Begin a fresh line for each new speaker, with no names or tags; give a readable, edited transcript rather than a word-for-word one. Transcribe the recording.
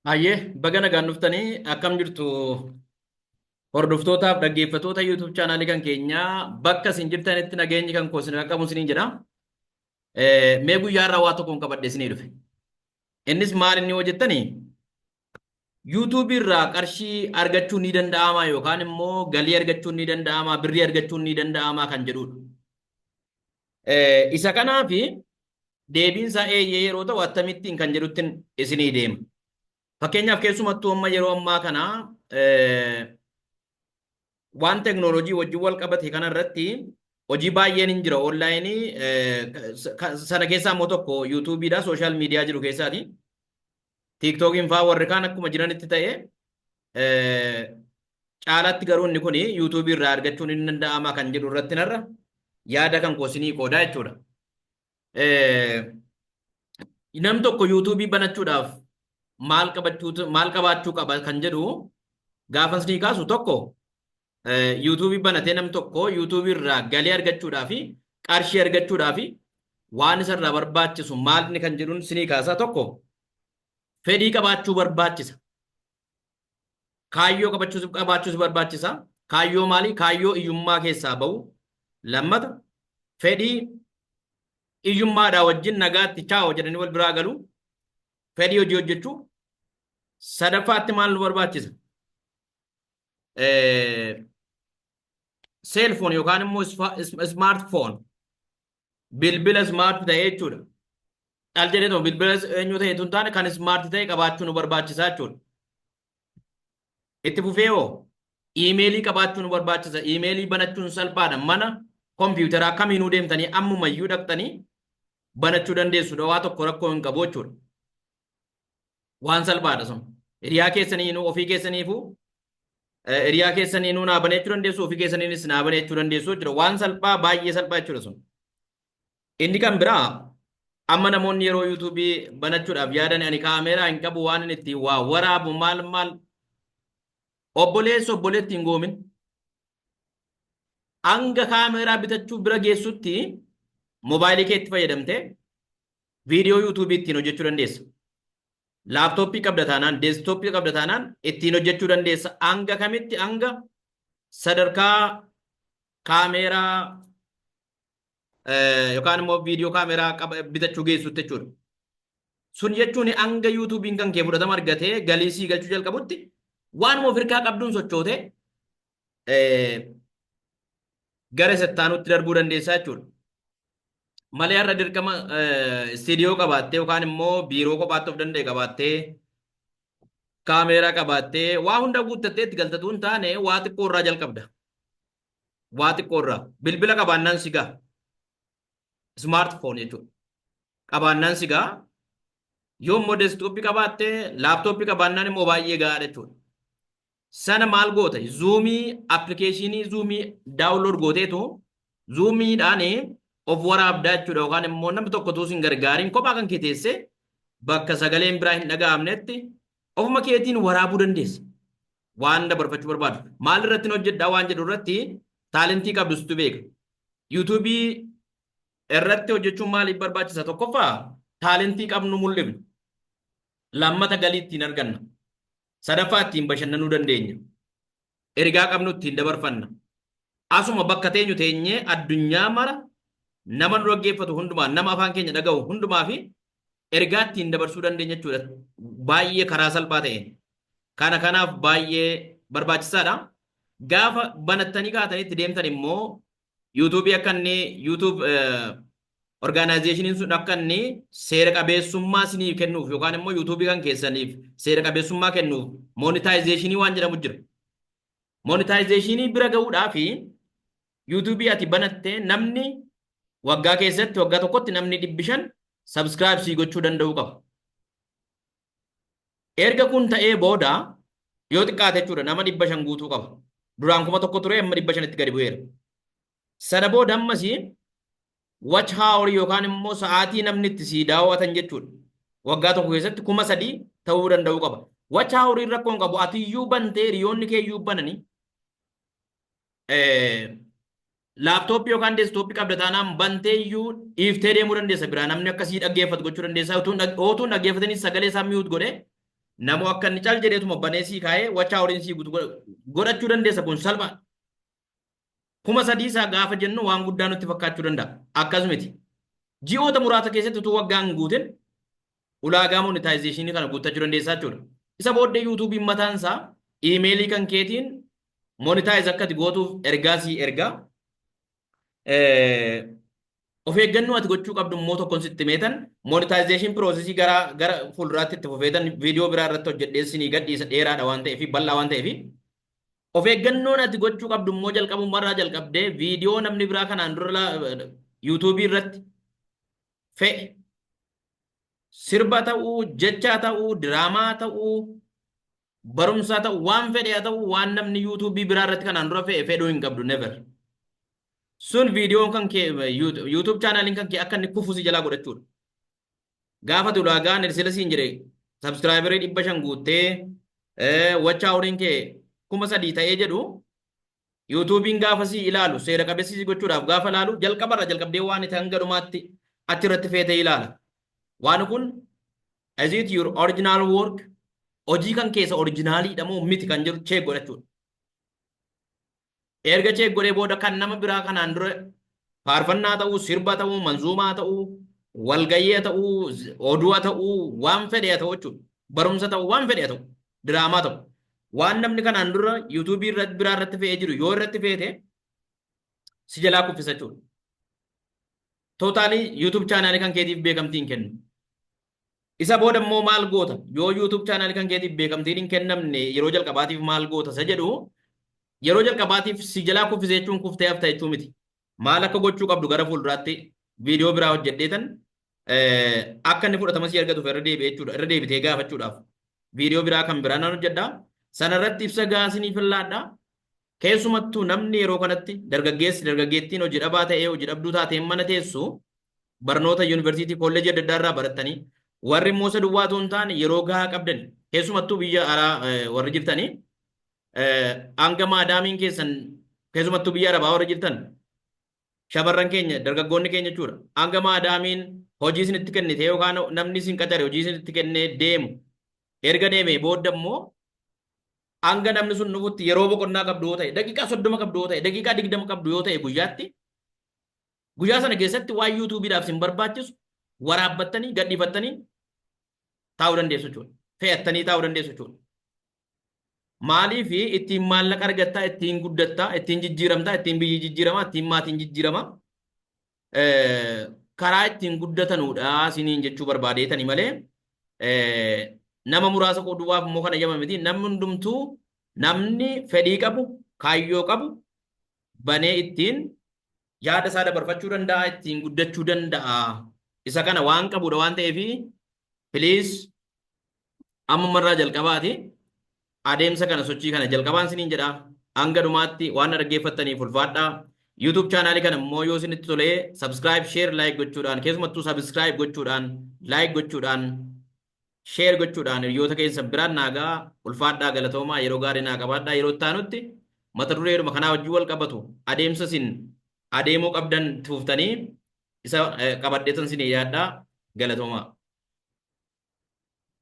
Hayyee, baga nagaan dhuftanii. Akkam jirtu hordoftootaaf dhaggeeffattoota YouTube chaanaalii kan keenyaa? Bakka isin jirtanitti nageenyi kan koo isin qaqqabu isiniin jedha. Mee guyyaa irraa waa tokkoon qabadhe isinii dhufe. Innis maal inni hojjettanii YouTube irraa qarshii argachuun ni danda'ama yookaan immoo galii argachuun ni danda'ama, birrii argachuun ni danda'ama kan jedhudha. Isa kanaaf deebiin isaa eeyyee yeroo ta'u akkamittiin kan jedhuttin isinii deema. Fakkeenyaaf, keessumattuu amma yeroo ammaa kana waan teknooloojii wajjin wal qabate kana irratti hojii baay'een hin jira online. Sana keessaa immoo tokko YouTubeiidha, social media jiru keessaati. TikTokiin fa'aa warri kaan akkuma jiranitti ta'e, caalaatti garuu inni kun YouTubeii irraa argachuun hin danda'ama kan jedhu irratti narra yaada kan koo isinii qoodaa jechuudha. Nam tokko YouTubeii banachuudhaaf maal qabachuu, maal qabaachuu qaba kan jedhu gaafa isinii kaasu, tokko YouTubeii banatee nam tokko YouTubeii irraa galii argachuudhaa fi qarshii argachuudhaa fi waan isarraa barbaachisu maal inni kan jedhuun isinii kaasaa. Tokko, fedhii qabaachuu barbaachisa. Kaayyoo qabaachuus barbaachisa. Kaayyoo maali? Kaayyoo iyyummaa keessaa bahu. Lammata, fedhii iyyummaadhaa wajjin nagaatti chaa'o jedhanii wal biraa galu. Fedhii hojii hojjechuu. Sadaffaatti maal nu barbaachisa? Cellphone yookaan immoo smartphone, bilbila smart ta'e jechuudha. Dhal jedhee bilbila eenyu ta'e tun taane, kan smart ta'e qabaachuu nu barbaachisa jechuudha. Itti fufee hoo emailii qabaachuu nu barbaachisa. Emailii banachuun salphaadha. Mana kompiitaraa kamiinuu deemtanii ammumayyuu dhaqxanii banachuu dandeessu. Waa tokko rakkoo hin qabu jechuudha. Waan salphaadha sun. Hiriyaa keessaniinuu, ofii keessaniifuu, hiriyaa keessaniinuu naa banachuu dandeessu, ofii keessaniinis naa banachuu dandeessu jechuudha. Waan salphaa, baay'ee salphaa jechuudha sun. Inni kan biraa, amma namoonni yeroo YouTubeii banachuudhaaf yaadan, ani kaameeraa hin qabu, waan inni ittiin waa waraabu maal maal. Obboleessa, obboleetti hin goomin. Hanga kaameeraa bitachuu bira geessutti moobaayilii keetti fayyadamtee viidiyoo YouTubeii ittiin hojjechuu dandeessa. Laptopii qabda taanaan, desktopii qabda taanaan ittiin hojjechuu dandeessa. Hanga kamitti? Hanga sadarkaa kaameeraa yookaan immoo viidiyoo kaameeraa bitachuu geessutti jechuudha. Sun jechuun hanga YouTubeiin kan kee fudhatama argatee galii sii galchuu jalqabutti waanuma of hirkaa qabduun sochootee gara settaanutti darbuu dandeessaa jechuudha. Malee har'a dirqama istiidiyoo qabaattee yookaan immoo biiroo kophaatti of danda'e qabaattee, kaameeraa qabaattee, waa hunda guuttattee itti galtatu hin taane, waa xiqqoo irraa jalqabda. Waa xiqqoo irraa bilbila qabaannaan si gaha. Smartphone jechuudha. Qabaannaan si gaha. Yoo immoo desktopii qabaatte, laptopii qabaannaan immoo baay'ee gahaadha jechuudha. Sana maal goota? Zoomii, applicationii Zoomii download gooteetu Zoomiidhaan of waraabdaa jechuudha, yookaan immoo namni tokko utuu sin gargaariin kophaa kan kee teessee bakka sagaleen biraa hin dhaga'amnetti ofuma keetiin waraabuu dandeessa. Waan dabarfachuu barbaadu. Maal irratti hojjedhaa waan jedhu irratti talentii qabdu situ beeka. YouTubeii irratti hojjechuun maaliif barbaachisa? Tokkoffaa, talentii qabnu mul'ifna. Lammata, galii ittiin arganna. Sadaffaa, ittiin bashannanuu dandeenya. Ergaa qabnu ittiin dabarfanna. Asuma bakka teenyu teenyee addunyaa mara nama nu dhaggeeffatu hundumaa, nama afaan keenya dhaga'u hundumaa fi ergaa ittiin dabarsuu dandeenya jechuudha. Baay'ee karaa salphaa ta'een. Kanaaf baay'ee barbaachisaadha. Gaafa banattanii kaatanii itti deemtan immoo YouTubeii akka inni YouTube organizationiin sun akka inni seera qabeessummaa isinii kennuuf yookaan immoo YouTubeii kan keessaniif seera qabeessummaa kennuuf monetizationii waan jedhamu jira. Monetizationii bira ga'uudhaaf YouTubeii ati banattee namni waggaa keessatti, waggaa tokkotti namni 500 subscribe sii gochuu danda'uu qaba. Erga kun ta'ee booda, yoo xiqqaate jechuudha, nama 500 guutuu qaba. Duraan 1000 ture, amma 500tti gadi bu'eera. Sana booda ammas watch hour yookaan immoo sa'aatii namni itti sii daawwatan jechuudha. Waggaa tokko keessatti 3000 ta'uu danda'uu qaba. Watch hour rakkoon qabu, ati iyyuu bantee, hiriyoonni kee iyyuu bananii, laptopii yookaan desktopii qabda taanaan bantee iyyuu dhiiftee deemuu dandeessa, biraa namni akkasii dhaggeeffatu gochuu dandeessa. Utuun dhaggeeffatanii sagalee isaa mute godhee Namoo akka inni cal jedheetuma banee sii kaa'ee watch houriin sii guutu godhachuu dandeessa. Kun salphaa. 3000 isaa gaafa jennu waan guddaa nutti fakkaachuu danda'a. Akkas miti. Ji'oota muraasa keessatti utuu waggaan hin guutin ulaagaa monetization kana guuttachuu dandeessaa jechuudha. Isa booddee YouTubeiin mataan isaa emailii kan keetiin monetize akka ati gootuuf ergaa sii ergaa. Of eeggannoo ati gochuu qabdu immoo tokkoon sitti meetan monetization processii gara fuulduraatti itti fufeetan viidiyoo biraa irratti hojjedhee sinii gadhiisa, dheeraadha waan ta'eef, bal'aa waan ta'eef. Of eeggannoon ati gochuu qabdu immoo jalqabummarraa jalqabdee viidiyoo namni biraa kanaan dura YouTubeii irratti fe'e, sirba ta'uu, jecha ta'uu, diraamaa ta'uu, barumsa ta'uu, waan fedhe haa ta'uu, waan namni YouTubeii biraa irratti kanaan dura fe'e fedhuu hin qabdu, never. Sun viidiyoon kan kee, YouTube channeliin kan kee akka inni kufu si jalaa godhachuudha. Gaafa ulaagaan sila siin jedhe subscriberii 500 guuttee watch houriin kee 3000 ta'ee jedhu, YouTubeiin gaafa si ilaalu, seera qabeessi si gochuudhaaf gaafa ilaalu, jalqabarra jalqabdee waan itti hanga dhumaatti achirratti feetee ilaala. Waan kun is it your original work, hojii kan keessa originaliidha moo miti kan jiru check godhachuudha. Erga check godhee booda kan nama biraa kanaan dura faarfannaa ta'uu, sirba ta'uu, manzuumaa ta'uu, walgayyee ta'uu, oduu ta'uu, waan fedhe haa ta'u jechuudha. Barumsa ta'uu, waan fedhe haa ta'u, diraamaa ta'u. Waan namni kanaan dura YouTubeii irratti biraa irratti fe'ee jiru yoo irratti feete si jalaa kuffisa jechuudha. Totally YouTube channelii kan keetiif beekamtii hin kennu. Isa booda immoo maal goota? Yoo YouTube channelii kan keetiif beekamtiin hin kennamne yeroo jalqabaatiif maal goota isa jedhu, yeroo jalqabaatiif si jalaa kuffise jechuun kuftee hafta jechuu miti. Maal akka gochuu qabdu gara fuulduraatti viidiyoo biraa hojjedheetan akka inni fudhatama si argatuuf irra deebi'ee jechuudha. Irra deebitee gaafachuudhaaf viidiyoo biraa kan biraa nan hojjedha. Sanarratti ibsa gaasiniif laadha. Keessumattuu namni yeroo kanatti dargaggeessi, dargaggeettiin hojii dhabaa ta'ee, hojii dhabduu taateen mana teessu, barnoota yuunivarsiitii, kolleejii adda addaa irraa barattanii, warri immoo isa duwwaa otoo hin taane yeroo gahaa qabdan, keessumattuu biyya alaa warri jirtanii, hanga maadaamiin keessan, keessumattuu biyya arabaa warri jirtan, shamarran keenya, dargaggoonni keenya jechuudha, hanga maadaamiin hojii isinitti kennite yookaan namni isin qacare hojii isinitti kennee deemu, erga deemee booda immoo hanga namni sun dhufutti yeroo boqonnaa qabdu yoo ta'e, daqiiqaa 30 qabdu yoo ta'e, daqiiqaa 20 qabdu yoo ta'e guyyaatti, guyyaa sana keessatti waan YouTubeiidhaaf isin barbaachisu waraabbattanii gadhiifattanii taa'uu dandeessu jechuudha. Fe'attanii taa'uu dandeessu jechuudha. Maaliif? Ittiin maallaqa argattaa, ittiin guddattaa, ittiin jijjiiramtaa, ittiin biyyi jijjiiramaa, ittiin maatiin jijjiiramaa. Karaa ittiin guddatanuudha isiniin jechuu barbaadeetani malee nama muraasa qoduwaaf immoo kana jama miti. Namni hundumtuu, namni fedhii qabu, kaayyoo qabu banee ittiin yaada isaa dabarfachuu danda'a, ittiin guddachuu danda'a. Isa kana waan qabudha waan ta'eef, please, ammumarraa jalqabaati. Adeemsa kana, sochii kana jalqabaan isiniin jedha. Hanga dhumaatti waan na dhaggeeffattaniif ulfaadhaa. YouTube channelii kana immoo yoo isinitti tolee subscribe, share, like gochuudhaan, keessumattuu subscribe gochuudhaan, like gochuudhaan, share gochuudhaan hiriyoota keessan biraan naagaa. Ulfaadhaa, galatoomaa, yeroo gaarii naa qabaadhaa. Yeroo itti aanutti mata dureedhuma kanaa wajjin wal qabatu, adeemsa isin adeemuu qabdan tuuftanii isa qabadheetan isinii yaaddaa. Galatoomaa.